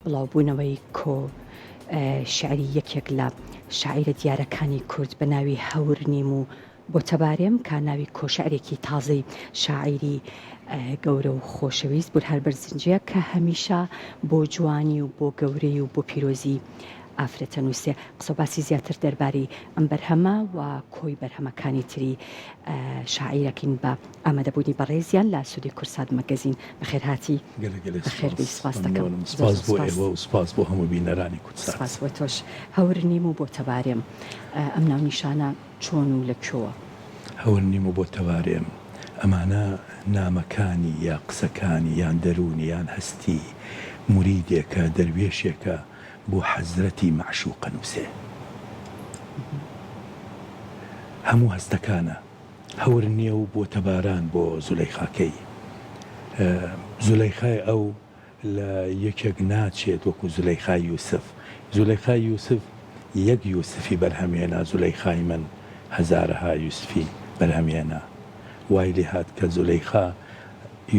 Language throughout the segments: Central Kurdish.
بڵاوبوونەوەی کۆ شیعری یەکێک لە شاعیرە دیارەکانی کورد بە ناوی هەور نیم و بۆ تەبارێم کە ناوی کۆشعرێکی تازەی شاعیری گەورە و خۆشەویست بورهان بەرزنجیە کە هەمیشە بۆ جوانی و بۆ گەورەی و بۆ پیرۆزی ئافرەتە نووسێ. قسە و باسی زیاتر دەربارەی ئەم بەرهەمە و کۆی بەرهەمەکانی تری شاعیرەکەین بە ئامادەبوونی بەڕێزیان لە سودی کورسات مەگەزین. بەخێرهاتی. گەلێ گەلێ بەخێر سوپاس. بێی سوپاست دەکەم. مەمنونم. زۆر سوپاس زۆر بۆ سوپاس. ئێوە و سوپاس بۆ هەموو بینەرانی کوردسات. سوپاس بۆ تۆش. هەور نیم و بۆ تەبارێم. ئەم ناونیشانە چۆن و لە کوێوە؟ هەور نیم و بۆ تەبارێم. ئەمانە نامەکانی یا قسەکانی یان دەروونی یان هەستی موریدێکە، دەروێشێکە بۆ حەزرەتی مەعشوق ئەنووسێ. هەموو هەستەکانە. هەور نییە و بۆتە باران بۆ زولەیخاکەی. زولەیخای ئەو لە یەکێک ناچێت وەکو زولەیخای یوسف. زولەیخای یوسف یەک یوسفی بەرهەم هێنا، زولەیخای من هەزارەها یوسفی بەرهەم هێنا. وای لێ هات کە زولەیخا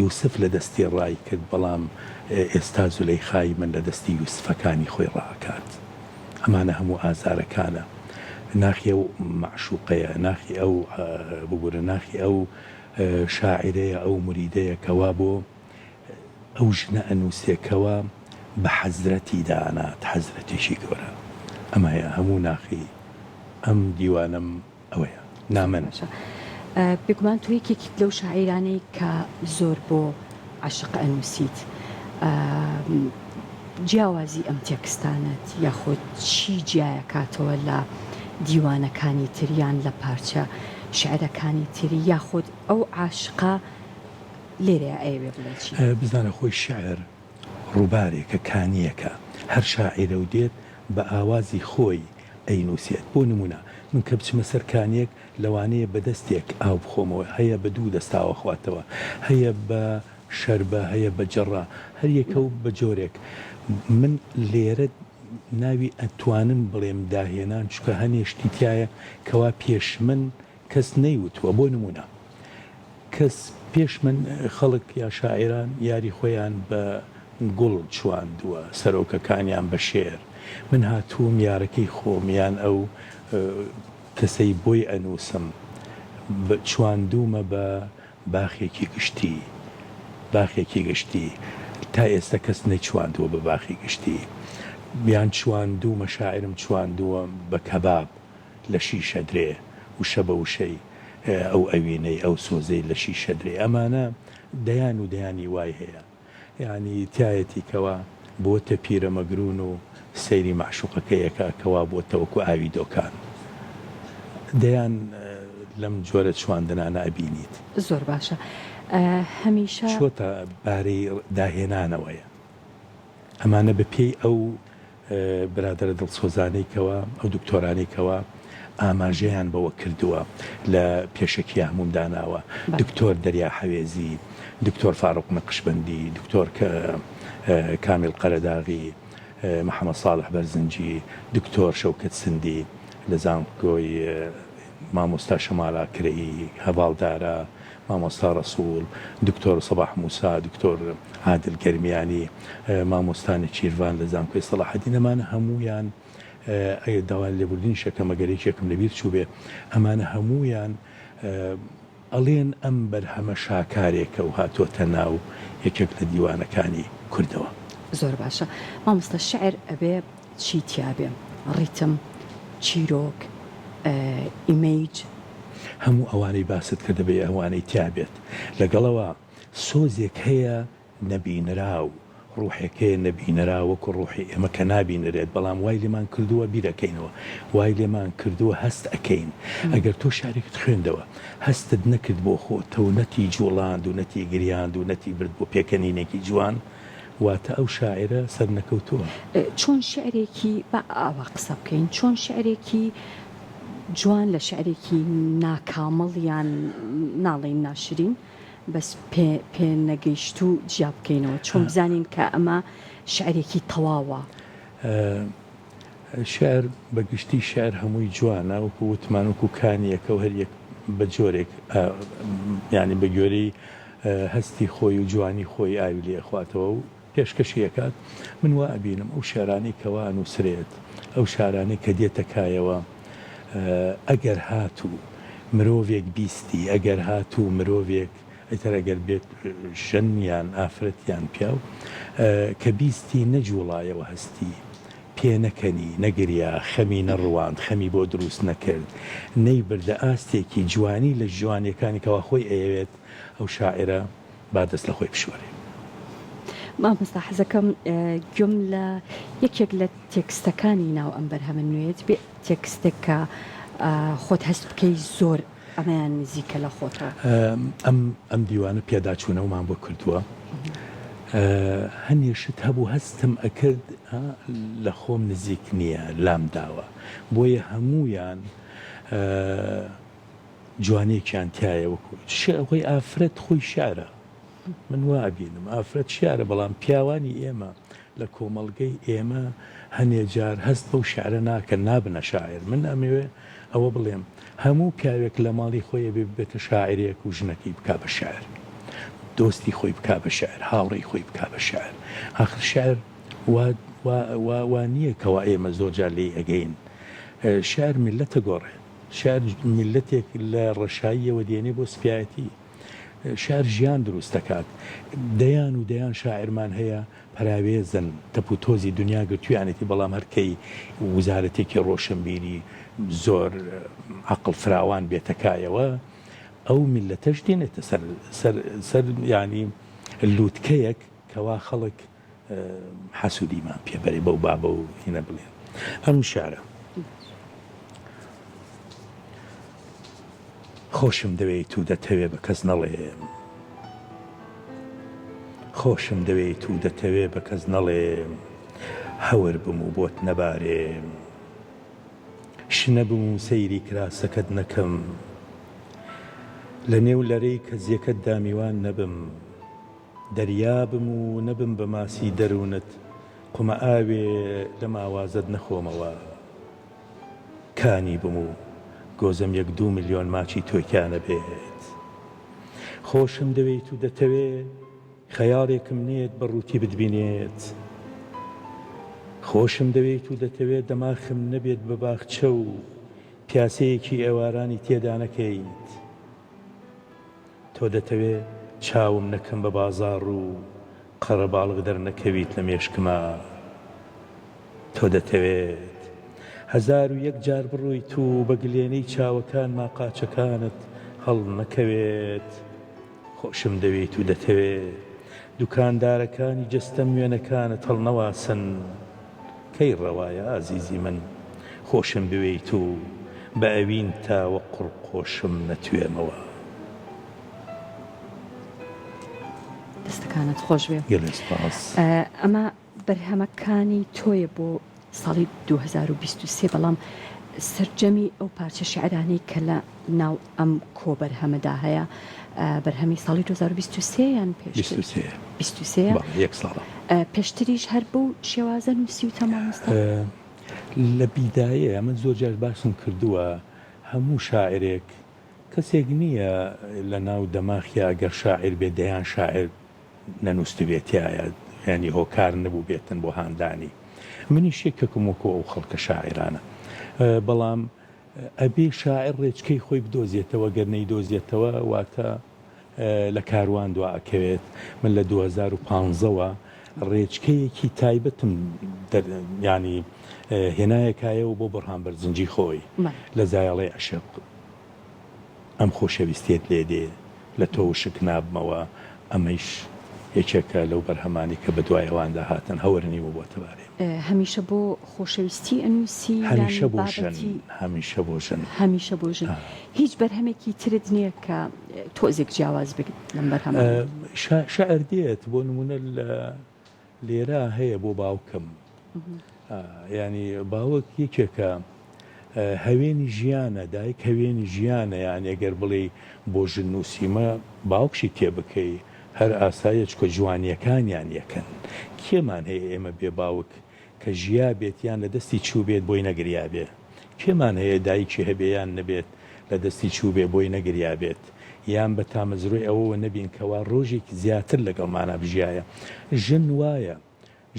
یوسف لە دەستی ڕای کرد، بەڵام ئێستا زولەیخای من لە دەستی یوسفەکانی خۆی ڕائەکات. ئەمانە هەموو ئازارەکانە. ناخی ئەو مەعشوقەیە، ناخی ئەو، ببورە، ناخی ئەو شاعیرەیە، ئەو موریدەیە کەوا بۆ ئەو ژنە ئەنووسێ کەوا بە حەزرەتی دائەنات، حەزرەتێکی گەورە. ئەمەیە هەموو ناخی ئەم دیوانەم ئەوەیە. نامەن. باشە بێگومان تۆ یەکێکیت لەو شاعیرانەی کە زۆر بۆ عەشق ئەنووسیت. جیاوازی ئەم تێکستانەت یاخود چی جیایەکاتەوە لە دیوانەکانی تر یان لە پارچە شیعرەکانی تر یاخود ئەو عاشقە لێرەیا ئەیەوێ بڵێ چی؟ بزانە خۆی شیعر ڕووبارێکە، کانییەکە، هەر شاعیرە و دێت بە ئاوازی خۆی ئەینووسێت. بۆ نموونە من کە بچمە سەر کانییەک لەوانەیە بە دەستێک ئاو بخۆمەوە، هەیە بە دوو دەست ئاو ئەخواتەوە، هەیە بە شەربە، هەیە بە جەڕە، هەر یەکە و بە جۆرێک. من لێرە ناوی ئەتوانم بڵێم داهێنان، چونکە هەنێ شتی تیایە کەوا پێش من کەس نەیوتووە، بۆ نموونە کەس پێش من خەڵک یا شاعیران یاری خۆیان بە گوڵ چواندووە، سەرۆکەکانیان بە شێر، من هاتووم یارەکەی خۆم یان ئەو کەسەی بۆی ئەنووسم چواندوومە بە باخێکی گشتی، باخێکی گشتی تا ئێستا کەس نەیچواندووە بە باخی گشتی، یان چواندوومە شاعیرم چواندووە بە کەباب. لەشی شەدرێ، وشە بە وشەی ئەو ئەوینەی، ئەو سۆزەی لەشی شەدرێ، ئەمانە دەیان و دەیانی وای هەیە. یانی تیایەتی کەوا بۆتە پیرەمەگروون و سەیری مەعشوقەکەی ئەکا کەوا بۆتە وەکوو ئاوی دۆکان. دەیان لەم جۆرە چواندنانە ئەبینیت. زۆر باشە. هەمیشە. چۆتە بارەی داهێنانەوەیە. ئەمانە بە پێی ئەو برادەرە دڵسۆزانەی کەوا ئەو دکتۆرانەی کەوا ئاماژەیان بەوە کردووە لە پێشەکییا هەمووم داناوە، دکتۆر دەریا حەوێزی، دکتۆر فاروق نەقشبەندی، دکتۆر کامیل قەرەداغی، محەمەد ساڵح بەرزنجی، دکتۆر شەوکەت سندی لە زانکۆی مامۆستا شەمال ئاکرەیی، هەڤاڵ دارا، مامۆستا ڕەسوڵ، دکتۆر سەباح موسا، دکتۆر عادل گەرمیانی، مامۆستا نێچیرڤان لە زانکۆی سەڵاحەدین، ئەمانە هەموویان ئەگەر داوای لێبوردنیش ئەکەم ئەگەر یەکێکم لەبیر چووبێ، ئەمانە هەموویان ئەڵێن ئەم بەرهەمە شاکارێکە و هاتۆتە ناو یەکێک لە دیوانەکانی کوردەوە. زۆر باشە مامۆستا شیعر ئەبێ چی تیابێ؟ ڕیتم، چیرۆک، ئیمەیج؟ هەموو ئەوانەی باست کرد دەبێ ئەوانەی تیا بێت. لەگەڵەوە سۆزێک هەیە نەبینراو، ڕوحێک هەیە نەبینراو وەکو ڕوحی ئێمە کە نابینرێت بەڵام وای لێمان کردووە بیرەکەینەوە، وای لێمان کردووە هەست ئەکەین. ئەگەر تۆ شیعرێکت خوێندەوە هەستت نەکرد بۆ خۆتە و نەتی جوڵاند و نەتی گریاند و نەتی برد بۆ پێکەنینێکی جوان، واتە ئەو شاعیرە سەرنەکەوتووە. چۆن شیعرێکی، با ئاوا قسە بکەین، چۆن شیعرێکی جوان لە شیعرێکی ناکامڵ یان ناڵێین ناشرین بەس پێ پێ نەگەیشتوو جیا بکەینەوە چۆن بزانین کە ئەمە شیعرێکی تەواوە؟ شیعر بە گشتی شیعر هەمووی جوانە وەکو وتمان وەکو کانیەکە و هەر یەک بە جۆرێک یانی بە گوێرەی هەستی خۆی و جوانی خۆی ئاوی لێ ئەخواتەوە و. پێشکەشی ئەکات من وا ئەبینم ئەو شعرانەی کەوا ئەنوسرێت ئەو شعرانەی کە دێتە کایەوە ئەگەر هاتوو مرۆڤێک بیستی ئەگەر هاتوو مرۆڤێک ئیتر ئەگەر بێت ژن یان ئافرەت یان پیاو کە بیستی نەجوڵایەوە هەستی پێ نەکەنی نەگریا خەمی نەڕواند خەمی بۆ دروست نەکرد نەیبردە ئاستێکی جوانی لە جوانیەکانی کەوا خۆی ئەیەوێت ئەو شاعیرە با دەست لە خۆی بشۆرێ. مامۆستا حەزەکەم گوێم لە یەکێک لە تێکستەکانی ناو ئەم بەرهەمە نوێیەت بێ تێکستێک کە خۆت هەست بکەی زۆر ئەمەیان نزیکە لە خۆتەوە. ئەم ئەم دیوانە پێداچوونەوەمان بۆ کردووە هەنێ شت هەبوو هەستم ئەکرد لە خۆم نزیک نییە لام داوە بۆیە هەموویان جوانیەکیان تیایە وەکو شیعر خۆی ئافرەت خۆی شیعرە من وا ئەبینم ئافرەت شیعرە بەڵام پیاوانی ئێمە لە کۆمەڵگەی ئێمە هەنێ جار هەست بەو شیعرە ناکەن نابنە شاعیر من ئەمەوێ ئەوە بڵێم هەموو پیاوێک لە ماڵی خۆی ئەبێ ببێتە شاعیرێک و ژنەکەی بکا بە شیعر دۆستی خۆی بکا بە شیعر هاوڕێی خۆی بکا بە شیعر ئاخر شیعر وا وا وا وا نییە کەوا ئێمە زۆر جار لێی ئەگەین شیعر میللەتە گۆڕێ شیعر میللەتێک لە ڕەشاییەوە دێنێ بۆ سپیایەتی. شیعر ژیان دروست دەکات. دەیان و دەیان شاعیرمان هەیە پەراوێزن، تەپ و تۆزی دونیا گرتوویانێتی، بەڵام هەر کەی وزارەتێکی ڕۆشنبیری زۆر عەقڵ فراوان بێتە کایەوە، ئەو میللەتەش دێنێتە سەر سەر سەر یانی لووتکەیەک کەوا خەڵک حەسوودیمان پێ بەرێ بەو بابە و هینە بڵێ ئەم شعرە خۆشم دەوێیت و دەتەوێ بە کەس نەڵێم خۆشم دەوێیت و دەتەوێ بە کەس نەڵێم هەور بم و بۆت نەبارێم شنە بم و سەیری کراسەکەت نەکەم لە نێو لەرەی کەزیەکەتدا میوان نەبم دەریا بم و نەبم بە ماسی دەروونت قومە ئاوێ لەم ئاوازەت نەخۆمەوە کانی بم و گۆزەم یەک دوو ملیۆن ماچی تۆی تیا نەبێت خۆشم دەوێیت و دەتەوێ خەیاڵێکم نێت بە ڕووتی بتبینێت خۆشم دەوێیت و دەتەوێ دەماخم نەبێت بە باخچە و پیاسەیەکی ئێوارانی تێدا نەکەیت. تۆ دەتەوێ چاوم نەکەم بە بازاڕ و قەرەباڵغ دەرنەکەویت لە مێشکما. تۆ دەتەوێت 1001 جار بڕۆیت و بە گلێنەی چاوەکانما قاچەکانت هەڵنەکەوێت. خۆشم دەوێیت و دەتەوێ دوکاندارەکانی جەستەم وێنەکانت هەڵنەواسن. کەی ڕەوایە ئازیزی من خۆشم بوێیت و بە ئەوینتا وەک قوڕقۆشم نەتوێمەوە. دەستەکانت خۆش بێ. گەلێ سپاس. ئەمە بەرهەمەکانی تۆیە بۆ ساڵی 2023 بەڵام سەرجەمی ئەو پارچە شیعرانەی کە لە ناو ئەم کۆبەرهەمەدا هەیە بەرهەمی ساڵی 2023 یان پێشتر؟ 23 23 بەڵێ یەک ساڵە. پێشتریش هەر بەو شێوازە نووسیوتە مامۆستا؟ لە بیدایەیە من زۆر جار باسم کردووە هەموو شاعیرێک کەسێک نییە لە ناو دەماخیا گەر شاعیر بێ دەیان شاعیر نەنووستبێ تیایا یانی هۆکار نەبووبێتن بۆ هاندانی منیش یەکێکم وەکوو ئەو خەڵکە شاعیرانە بەڵام ئەبێ شاعیر ڕێچکەی خۆی بدۆزێتەوە، گەر نەیدۆزێتەوە واتە لە کاروان دوا ئەکەوێت. من لە 2015 وە ڕێچکەیەکی تایبەتم یانی هێنایە کایەوە بۆ بوڕهان بەرزنجی خۆی لە زایەڵەی عەشق ئەم خۆشەویستیەت لێ دێ لە تۆ وشک نابمەوە ئەمەیش یەکێکە لەو بەرهەمانەی کە بەدوای ئەواندا هاتن هەور نیم و بۆتە بارێ. هەمیشە بۆ خۆشەویستی ئەنووسی یان هەمیشە بۆ ژن بابەتی؟ هەمیشە بۆ ژن. هەمیشە بۆ ژن. هیچ بەرهەمێکی ترت نییە کە تۆزێک جیاواز بێت لەم بەرهەمانە؟ شیعر دێت بۆ نموونە لە لێرە هەیە بۆ باوکم یانی باوک یەکێکە هەوێنی ژیانە دایک هەوێنی ژیانە یانی ئەگەر بڵێی بۆ ژن نووسیمە باوکشی تێ بکەی هەر ئاساییە چکە جوانیەکانیان یەکن کێمان هەیە ئێمە بێ باوک کە ژیا بێت یان لە دەستی چووبێت بۆی نەگریابێ کێمان هەیە دایکی هەبێ یان نەبێت لە دەستی چووبێ بۆی نەگریابێت. یان بە تامەزرۆی ئەوەوە نەبین کەوا ڕۆژێک زیاتر لەگەڵمانا بژیایە. ژن وایە.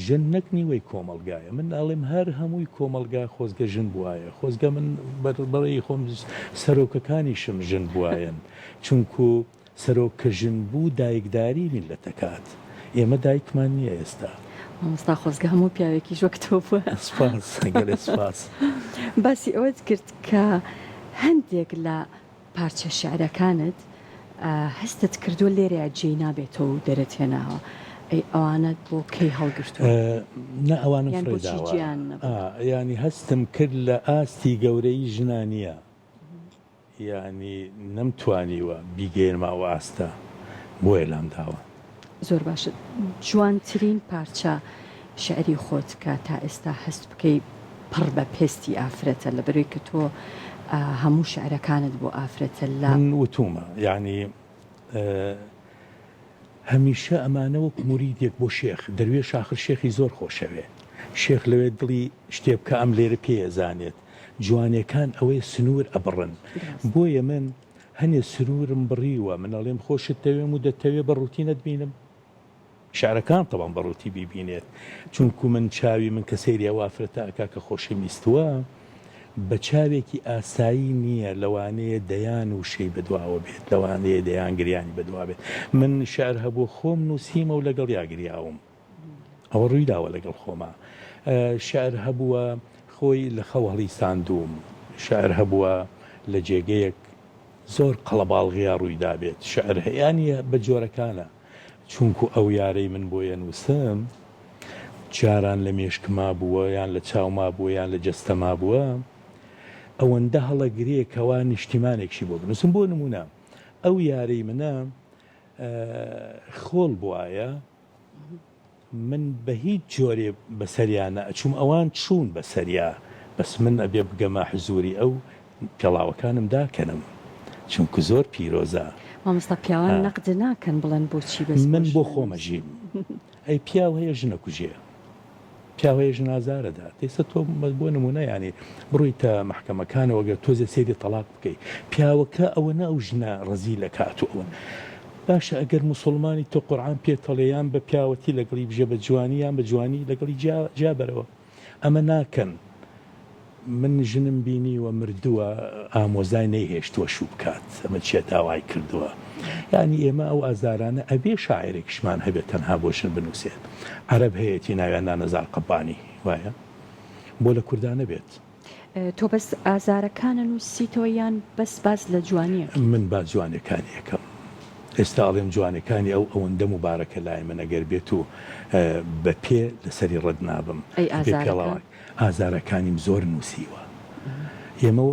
ژن نەک نیوەی کۆمەڵگایە. من ئەڵێم هەر هەمووی کۆمەڵگا خۆزگە ژن بوایە. خۆزگە من بەڕێی خۆم سەرۆکەکانیشم ژن بوایەن. چونکو سەرۆک کە ژن بوو دایکداری میللەتەکات. ئێمە دایکمان نییە ئێستا. مامۆستا خۆزگە هەموو پیاوێکیش وەک تۆ بوایە. سپاس گەلێ سپاس. باسی ئەوەت کرد کە هەندێک لە پارچە شیعرەکانت هەستت کردووە لێرەیا جێی نابێتەوە و دەرت هێناوە، ئەی ئەوانەت بۆ کەی هەڵگرتووە؟ نا ئەوانم یان فڕێ بۆچی داوە. جێیان نەبوو؟ یانی هەستم کرد لە ئاستی گەورەیی ژنا نییە. یانی نەمتوانیوە بیگەیەنمە ئەو ئاستە بۆیە لام داوە. زۆر باشە جوانترین پارچە شیعری خۆت کە تا ئێستا هەست بکەی پڕ بە پێستی ئافرەتە لەبەرەوەی کە تۆ هەموو شیعرەکانت بۆ ئافرەتە لە. من وتومە یانی هەمیشە ئەمانە وەک موریدێک بۆ شێخ دەروێش ئاخر شێخی زۆر خۆشەوێ شێخ لەوێ دڵی شتێ بکا ئەم لێرە پێی ئەزانێت جوانێکان ئەوەیە سنوور ئەبڕن بۆیە من هەنێ سنوورم بڕیوە من ئەڵێم خۆشت دەوێم و دەتەوێ بە ڕووتی نەتبینم شعرەکان تەبان بە ڕووتی بیبینێت چونکو من چاوی من کە سەیری ئەو ئافرەتە ئەکا کە خۆشم ویستووە بە چاوێکی ئاسایی نییە لەوانەیە دەیان وشەی بەدواوە بێت لەوانەیە دەیان گریانی بەدوا بێت من شعر هەبوو خۆم نووسیمە و لەگەڵیا گریاوم ئەوە ڕوویداوە لەگەڵ خۆما. شیعر هەبووە خۆی لە خەو هەڵیساندووم. شیعر هەبووە لە جێگەیەک زۆر قەڵەباڵغیا ڕوویدابێت. شیعر هەیە یانی بە جۆرەکانە. چونکو ئەو یارەی من بۆی ئەنووسم جاران لە مێشکما بووە یان لە چاوما بووە یان لە جەستەما بووە ئەوەندە هەڵەگرێ کەوا نیشتیمانێکشی بۆ بنووسم. بۆ نموونە ئەو یارەی منە خۆڵ بوایە من بە هیچ جۆرێ بەسەریا نەئەچووم ئەوان چوون بەسەریا بەس من ئەبێ بگەمە حزوری ئەو پێڵاوەکانم داکەنم چونکو زۆر پیرۆزە. مامۆستا پیاوان نەقد ناکەن بڵێن بۆچی بەس من بۆ خۆم ئەژیم ئەی پیاو هەیە ژن ئەکوژێ. پیاو هەیە ژن ئازار ئەدات ئێستا تۆ بۆ نمونە یانی بڕۆیتە مەحکەمەکانەوە گەر تۆزێ سەیری تەڵاق بکەی پیاوەکە ئەوەنە ئەو ژنە ڕەزیل ئەکات و ئەوەن باشە ئەگەر موسڵمانی تۆ قورعان پێت ئەڵێ یان بە پیاوەتی لەگەڵی بژێ بە جوانی یان بە جوانی لەگەڵی جیا جیا بەرەوە ئەمە ناکەن من ژنم بینیوە مردووە ئامۆزای نەیهێشتووە شوو بکات ئەمە چیە داوای کردووە یانی ئێمە ئەو ئازارانە ئەبێ شاعێرێکیشمان هەبێت تەنها بۆ ژن بنووسێت عەرەب هەیەتی ناویان نا نەزار قەبانی وایە بۆ لە کوردا نەبێت. تۆ بەس ئازارەکان ئەنووسیتەوە یان بەس باس لە جوانیەکەی؟ من باس جوانیەکانی ئەکەم ئێستا ئەڵێم جوانیەکانی ئەو ئەوەندە موبارەکە لای من ئەگەر بێت و بە پێ لەسەری ڕەت نابم ئەی ئەبێ ئازارەکان؟ پێڵاوە ئازارەکانیم زۆر نووسیوە. ئێمە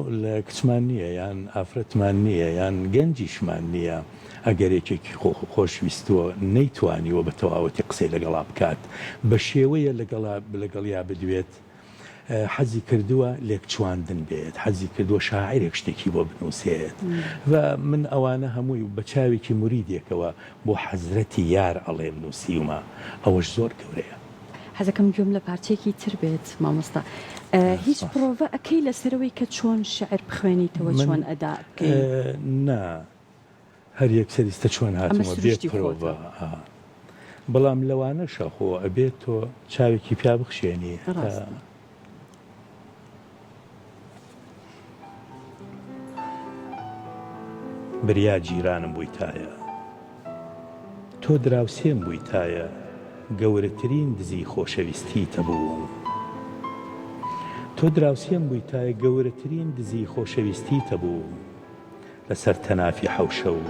کچمان نییە یان ئافرەتمان نییە یان گەنجیشمان نییە ئەگەر یەکێکی خۆش ویستووە نەیتوانیوە بە تەواوەتی قسەی لەگەڵا بکات بە شێوەیە لەگەڵا لەگەڵیا بدوێت حەزی کردووە لێکچواندن بێت حەزی کردووە شاعیرێک شتێکی بۆ بنووسێت و من ئەوانە هەمووی بە چاوێکی موریدێکەوە بۆ حەزرەتی یار ئەڵێم نووسیومە ئەوەش زۆر گەورەیە. حەزەکەم گوێم لە پارچەیەکی تر بێت مامۆستا هیچ پڕۆڤە ئەکەی لەسەرەوەی کە چۆن شعر بخوێنیتەوە چۆن ئەدا بکەی؟ نا هەر یەکسەر ئیستە چۆن هاتمەوە بێ پرۆڤە بەڵام لەوانەشە خۆ ئەبێت تۆ چاوێکی پیا بخشێنی هەتا بریا جیرانم بوویتایە تۆ دراوسێم بوویتایە گەورەترین دزی خۆشەویستیت ئەبووم تۆ دراوسێم بوویتایە گەورەترین دزی خۆشەویستیت ئەبووم لەسەر تەنافی حەوشە و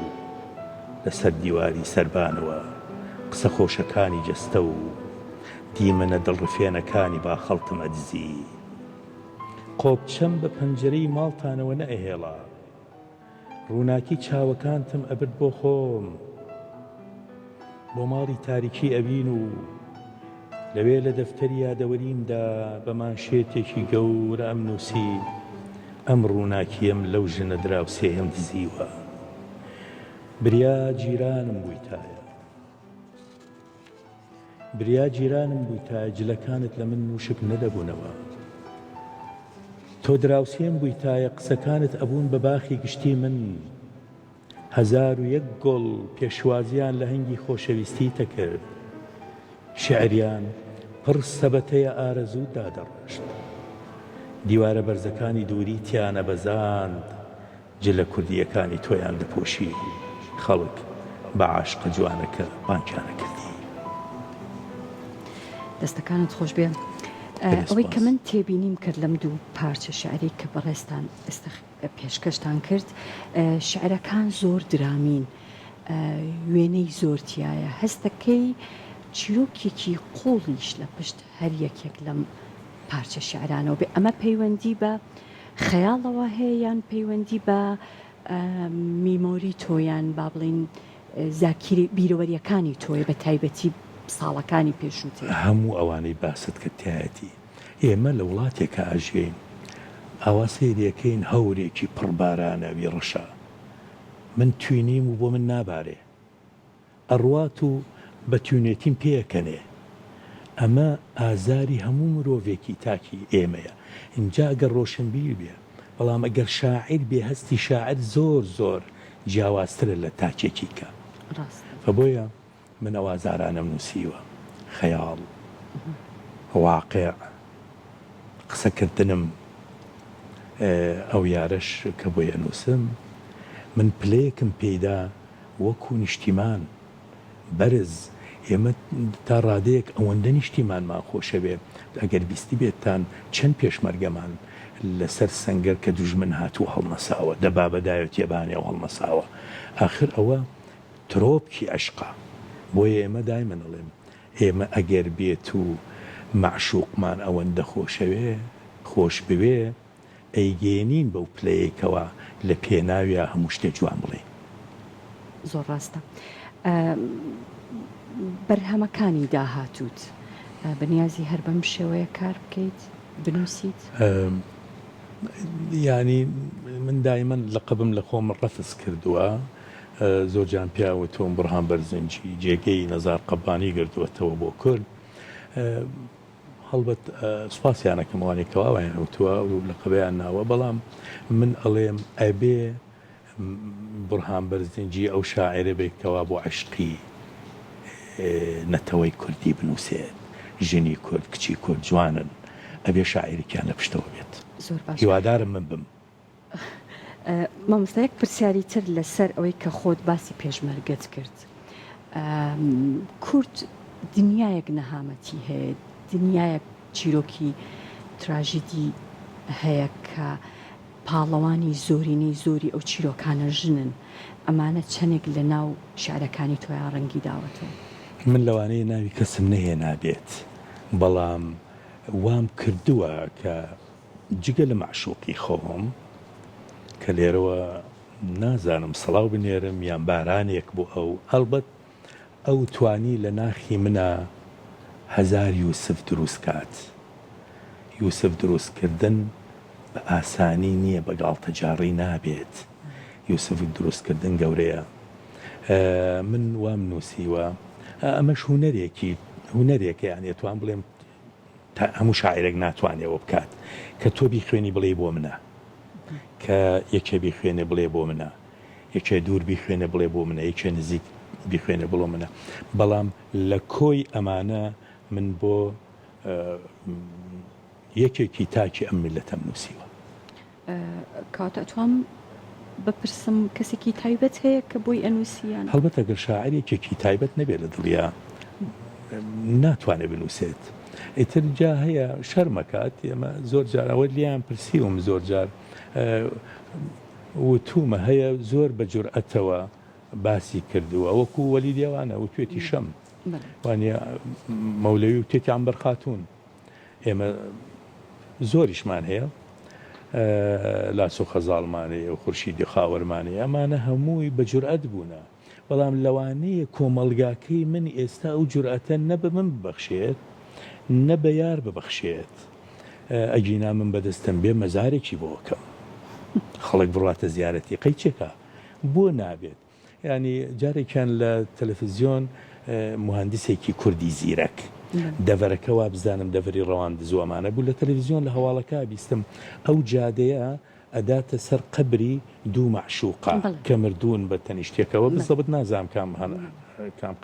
لەسەر دیواری سەربانەوە قسە خۆشەکانی جەستە و دیمەنە دڵڕفێنەکانی باخەڵتم ئەدزی. قۆپچەم بە پەنجەرەی ماڵتانەوە نەئەهێڵا. ڕووناکی چاوەکانتم ئەبرد بۆ خۆم. بۆ ماڵی تاریکی ئەوین و لەوێ لە دەفتەری یادەوەریمدا بە مانشێتێکی گەورە ئەمنووسی، ئەم ڕووناکییەم لەو ژنە دراوسێیەم دزیوە. بریا جیرانم بوویتایە. بریا جیرانم بوویتایە جلەکانت لە من وشک نەدەبوونەوە. تۆ دراوسێم بوویتایە قسەکانت ئەبوون بە باخی گشتی من. 1001 گوڵ پێشوازیان لە هەنگی خۆشەویستیت ئەکرد. شیعریان پڕ سەبەتەیە ئارەزووت دادەڕشت. دیوارە بەرزەکانی دووری تیانەبەزاند. جلە کوردییەکانی تۆیان دەپۆشی، خەڵک بە عاشقە جوانەکە بانگیان ئەکردی. دەستەکانت خۆش بێ. ئەوەی کە من تێبینیم کرد لەم دوو پارچە شیعرەی کە بەڕێزتان ئێستا پێشکەشتان کرد، شیعرەکان زۆر درامین، وێنەی زۆر تیایە، هەستەکەی چیرۆکێکی قووڵیش لە پشت هەر یەکێک لەم پارچە شیعرانەوە بێ. ئەمە پەیوەندی بە خەیاڵەوە هەیە یان پەیوەندی بە میمۆری تۆ یان با بڵێین زاکیرەی بیرەوەریەکانی تۆیە بە تایبەتی ساڵەکانی پێشووتر؟ هەموو ئەوانەی باست کرد تیایەتی. ئێمە لە وڵاتێکا ئەژیەین ئاوا سەیری ئەکەین هەورێکی پڕ باراناوی ڕەشە من توینیم و بۆ من نابارێ. ئەڕوات و بە تیونێتیم پێئەکەنێ. ئەمە ئازاری هەموو مرۆڤێکی تاکی ئێمەیە. ئینجا ئەگەر ڕۆشنبیر بێ، بەڵام ئەگەر شاعیر بێ هەستی شاعر زۆر زۆر جیاوازترە لە تاکێکی کە. فە بۆیە من ئەو ئازارانەم نووسیوە. خەیاڵ، واقع، قسەکردنم، ئەو یارەش کە بۆی ئەنووسم، من پلەیەکم پێیدا وەکو نیشتیمان بەرز، ئێمە تا ڕادەیەک ئەوەندە نیشتیمانمان خۆشەوێ، ئەگەر بیستبێتتان چەند پێشمەرگەمان لەسەر سەنگەر کە دوژمن هاتووە هەڵنەساوە، دەبابە دایەتیە بانێ و هەڵنەساوە، ئاخر ئەوە ترۆپکی عەشقە، بۆیە ئێمە دایمەن ئەڵێم ئێمە ئەگەر بێتو مەعشوقمان ئەوەندە خۆشەوێ، خۆش بوێ، ئەیگەیەنین بەو پلەیەی کەوا لە پێناویا هەموو شتێ جوان بڵێین. زۆر ڕاستە. بەرهەمەکانی داهاتووت بەنیازی هەر بەم شێوەیە کار بکەیت، بنووسیت؟ یانی من دایمەن لەقەبم لە خۆم ڕەفز کردووە. زۆر جان پێیان وتووم بوڕهان بەرزنجی جێگەی نەزار قەبانی گردووەتەوە بۆ کورد. هەڵبەت سوپاسیان ئەکەم ئەوانەی کەوا وایان وتووە و لەقەبیان ناوە بەڵام من ئەڵێم ئەبێ بورهان بەرزنجی ئەو شاعیرە بێت کەوا بۆ عەشقی نەتەوەی کوردی بنووسێت ژنی کورد کچی کورد جوانن ئەبێ شاعیرێکیان لە پشتەوە بێت زۆر باش هیوادارم من بم. مامۆستا یەک پرسیاری تر لەسەر ئەوەی کە خۆت باسی پێشمەرگەت کرد کورد دنیایەک نەهامەتی هەیە دنیایەک چیرۆکی تراژیدی هەیە کە پاڵەوانی زۆرینەی زۆری ئەو چیرۆکانە ژنن ئەمانە چەندێک لە ناو شعرەکانی تۆیا ڕەنگی داوەتەوە؟ من لەوانەیە ناوی کەسم نەهێنابێت بەڵام وام کردووە کە جگە لە مەعشوقی خۆم کە لێرەوە نازانم سڵاو بنێرم یان بارانێک بۆ ئەو، ئەڵبەت ئەو توانی لە ناخی منا هەزار یوسف دروست کات. یوسف دروست کردن بە ئاسانی نییە، بە گاڵتەجاڕی نابێت. یوسف دروست کردن گەورەیە. من وام نووسیوە. ئەمەش هونەرێکی هونەرێکە یانی ئەتوانم بڵێم تا هەموو شاعیرێک ناتوانێ ئەوە بکات کە تۆ بیخوێنی بڵێی بۆ منە، کە یەکێ بیخوێنێ بڵێ بۆ منە، یەکێ دوور بیخوێنێ بڵێ بۆ منە، یەکێ نزیک بیخوێنێ بڵۆ منە، بەڵام لە کۆی ئەمانە من بۆ یەکێکی تاکی ئەم میللەتەم نووسیوە. کەواتە ئەتوام بپرسم کەسێکی تایبەت هەیە کە بۆی ئەنووسی یان؟ هەڵبەت ئەگەر شاعیر یەکێکی تایبەت نەبێت لە دڵیا ناتوانێت بنووسێت ئیتر جا هەیە شەرمەکات ئێمە زۆر جار ئەوە لێیان پرسیوم زۆر جار وتومە هەیە زۆر بە جورئەتەوە باسی کردووە وەکو وەلی دێوانە وتوێتی شەم وانە مەولەوی وتێتی عەمبەر خاتوون ئێمە زۆریشمان هەیە لاسۆ خەزاڵمان هەیە و خورشیدی خاوەرمان هەیە ئەمانە هەمووی بە جورئەت بوونە بەڵام لەوانەیە کۆمەڵگاکەی من ئێستا ئەو جورئەتە نە بە من ببەخشێت نە بە یار ببەخشێت ئەگینا من بەدەستم بێ مەزارێکی بۆ ئەکەم خەڵک بڕواتە زیارەتی قەیچێکە بۆ نابێت یانی جارێکیان لە تەلەفزیۆن موهەندسێکی کوردی زیرەک دەڤەرەکە وابزانم دەڤەری ڕەواندز و ئەمانە بوو لە تەلەفزیۆن لە هەواڵەکە بیستم ئەو جادەیە. ئەداتە سەر قەبری دوو مەعشوقە کە مردوون بە تەنیشتێکەوە بزەبت نازانم کام کام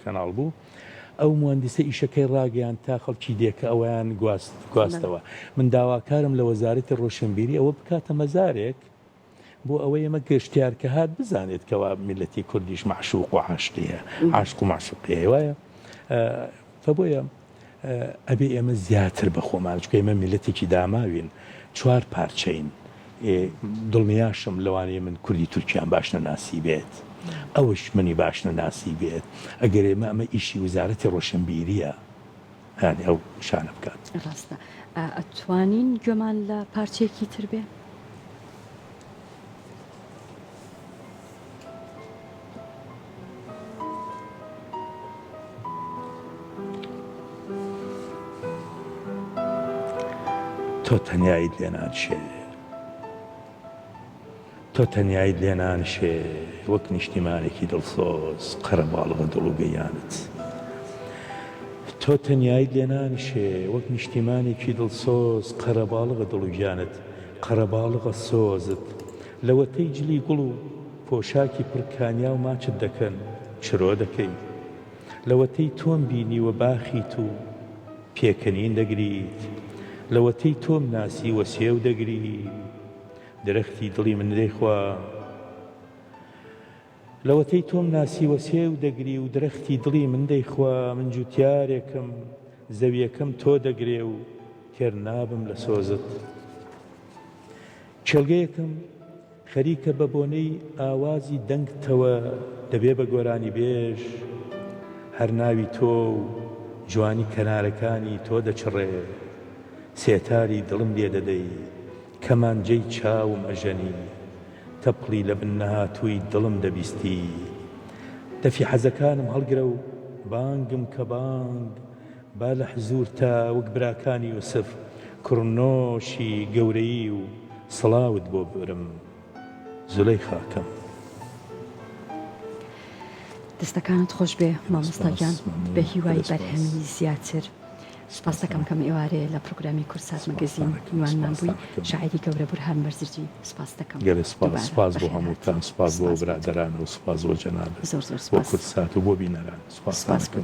کەناڵ بوو ئەو موەندیسە ئیشەکەی ڕاگەیاند تا خەڵکی دێکە ئەویان گواست گواستەوە من داواکارم لە وەزارەتی ڕۆشنبیری ئەوە بکاتە مەزارێک بۆ ئەوەی ئێمە گەشتیار کە هات بزانێت کەوا میللەتی کوردیش مەعشوق و عاشقی هەیە عاشق و مەعشوقی هەیە وایە فبۆیە ئەبێ ئێمە زیاتر بە خۆمان چونکە ئێمە میللەتێکی داماوین چوار پارچەین دڵنیاشم لەوانەیە من کوردی تورکیان باش نەناسی بێت ئەوش منی باش نەناسی بێت ئەگەر ئێمە ئەمە ئیشی وزارەتی ڕۆشنبیریە یانی ئەو شانە بکات. ڕاستە. ئەتوانین گوێمان لە پارچەیەکی تر بێ؟ تۆ تەنیایت لێ نانشێ. تۆ تەنیایت لێ نانشێ وەک نیشتیمانێکی دڵسۆز قەرەباڵغە دڵ و گیانت تۆ تەنیایت لێ نانشێ وەک نیشتیمانێکی دڵسۆز قەرەباڵغە دڵ و گیانت قەرەباڵغە سۆزت لەوەتەی جلی گوڵ و پۆشاکی پڕ کانیاو ماچت دەکەن چرۆ دەکەی لەوەتەی تۆم بینیوە باخیت و پێکەنین دەگریت لەوەتەی تۆم ناسیوە سێو دەگری درەختی دڵی من دەیخوا. لەوەتەی تۆم ناسیوە سێو دەگری و درەختی دڵی من دەیخوا من جوتیارێکم زەویەکەم تۆ دەگرێ و تێر نابم لە سۆزت کێڵگەیەکم خەریکە بە بۆنەی ئاوازی دەنگتەوە دەبێ بە گۆرانیبێژ هەر ناوی تۆ و جوانی کەنارەکانی تۆ دەچڕێ سێتاری دڵم لێ دەدەی کەمانجەی چاوم ئەژەنی تەپڵی لە بن نەهاتووی دڵم دەبیستی دەفی حەزەکانم هەڵگرە و بانگم کە بانگ با لە حزوورتا وەک براکانی یوسف کڕنۆشی گەورەیی و سڵاوت بۆ ببرم زولەیخاکەم. دەستەکانت خۆش بێ مامۆستا گیان بە هیوای بەرهەمی زیاتر. سوپاست دەکەم کەم ئێوارەیە لە پرۆگرامی کوردسات مەگەزین میوانمان بووی شاعیری گەورە بورهان بەرزرجی سوپاست دەکەم گەلێ سوپاس سوپاس بۆ هەمووتان سوپاس بۆ برادەران و سوپاس بۆ جەنابت زۆر زۆر بۆ سوپاس کوردسات و بۆ بینەران سوپاستان سوپاس ئەکەم.